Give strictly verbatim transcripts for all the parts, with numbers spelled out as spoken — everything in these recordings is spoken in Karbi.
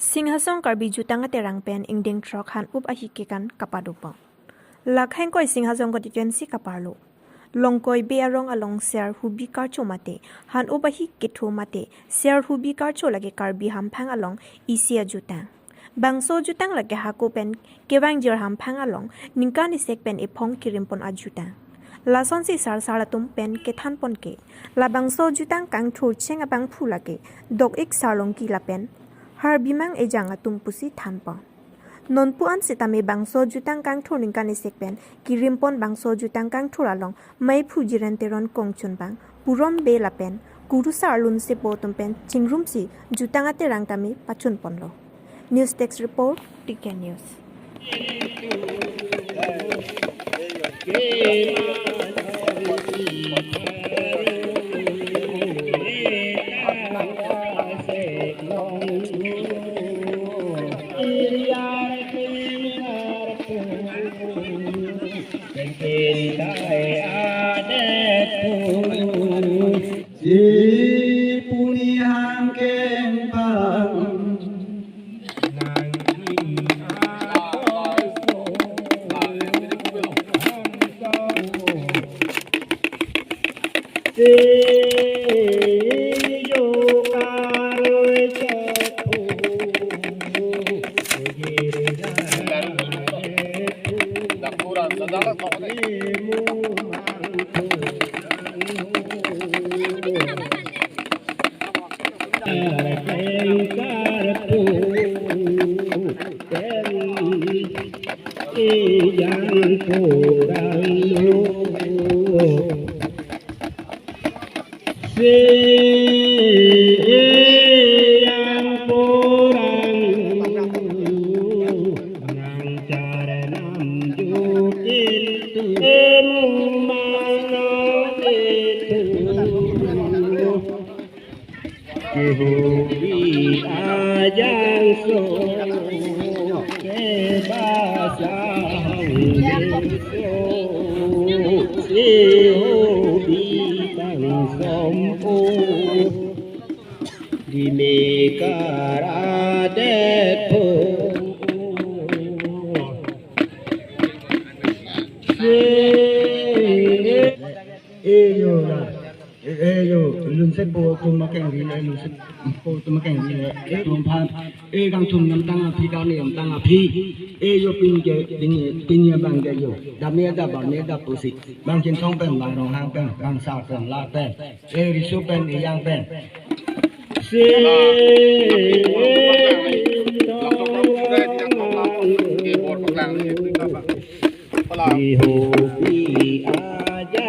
Singhasong Karbi Jutang Aterang pen ingdeng throk han-up ahi kekan kapado pon. Lakhang ingkoi Singhasong constituency kaparlo Longkoi Bey arong along Ser Hubi Karcho mate han-up ahi ketho mate Ser Hubi Karcho lake Karbi hamphang along isi ajutang. Bangso jutang lake hako pen kevangjir hamphang along ningkan isek pen ephong kirimpon ajutang. Lasonsi sarsar atum pen kethan pon ke, labangso jutang kangthur cheng abangphu lake Dok-ik Sarlongki lapen Harbimang Ejang atum pusi than pon. Nonpu an sitame bangso jutang kangthur ningkan isek pen kirimpon bangso jutang kangthur along meiphu Jiren Teron kongchunbang Purom Bey lapen kurusar Lunsepo atum pen chingrumsi jutang aterang tame pachun ponlo. News Desk Report, T K News. Si puni hangkeng pang. Kehobi ajangso kebasa hangso, kehobi tangsompo, di mekara detpo. Eyo na. Eyo, Lunsepo atum akeng ri le, Lunsepo atum akeng ri le. Etum aphan, e kangthum namtang aphi, kani namtang aphi. Eyo pin ke, pin, pin ya bang ke yo. Dam ya dap, bam ya dap pusi. Bang Chinthong pen, bang Ronghang pen, bang Sar pen, La pen. E Riso pen, e Yang pen. Si, Ihopi aja.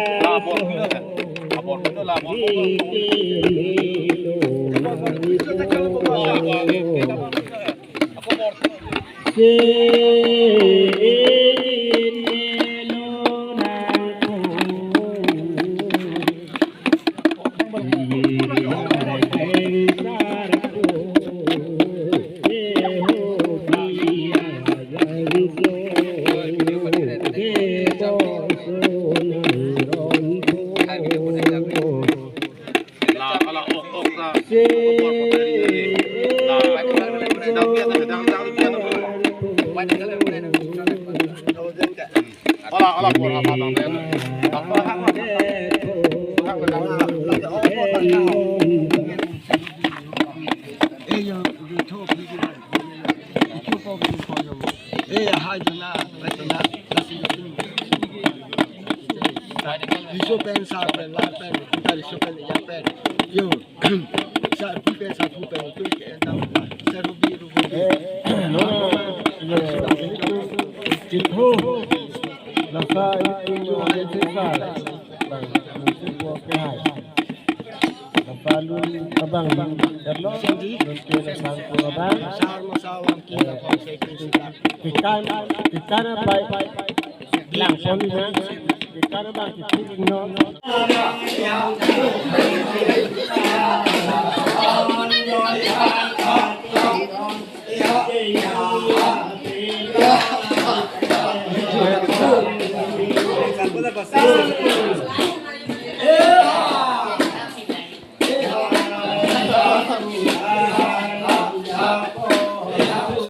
Riso pen, Sar pen, La pen, Riso pen, Yang pen. Yo. Sar pi pen, Sar pu pen, tu ke entang. Sar pi ru pu. Eh, no, no, no. Chinthong. Nasa itu no, anu sisa. Bang, musim ko ke hai. Nasa lun abang, erlo, lun ke nasa ko abang. Sar masa wang kita konsekuensi. Kikan, kikan apa? Lang pon na. Kikan abang, kikan no.